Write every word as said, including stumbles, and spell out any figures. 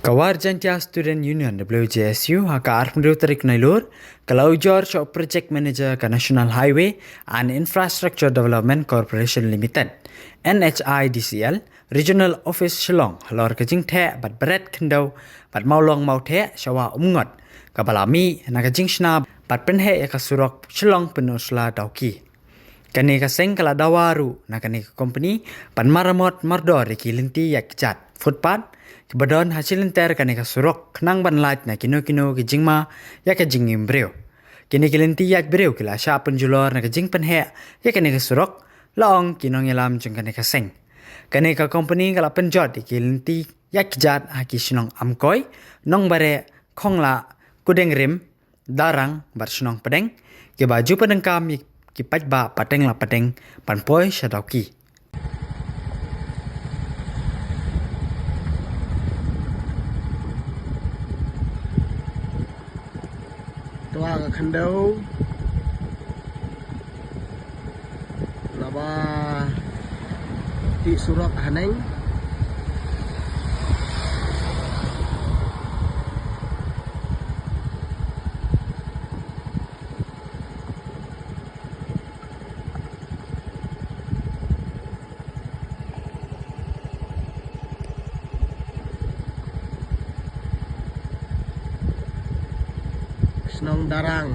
Ka War Jaintia Student Union, W J S U, ha ka arphew tarik Nailur, ka la ujor sha u Project Manager ka National Highway and Infrastructure Development Corporation Limited, N H I D C L, Regional Office Shillong, halor ka jingtheh bad bret khyndew bad mawlong mawtheh sha Wah Umngot, kaba la mih na ka jingshna bad pynheh ïa ka surok Shillong Peninsula Dawki. Kane ka seng ka la dawa ruh na kane ka company ban maramot mardor ïa ki lynti ïaid kjat, footpath, kiba don ha shilynter kane ka surok, khnang ban lait na kino kino ki jingma ïa ka jingim briew. Kine ki lynti ïaid briew ki la shah pynjulor na ka jingpynheh ïa kane ka surok, la ong ki nongïalam jong kane ka seng. Kane ka company ka la pynjot ïa ki lynti ïaid kjat ha ki shnong Amkoi, Nongbareh, Khonglah, Kudengrim, Darrang bad shnong Pdeng, kiba ju pyndonkam ïa ki paidbah pateng la pateng ban poi sha Dawki. Twa ka khyndew. Naba ti surok haneng. Shnong Darrang.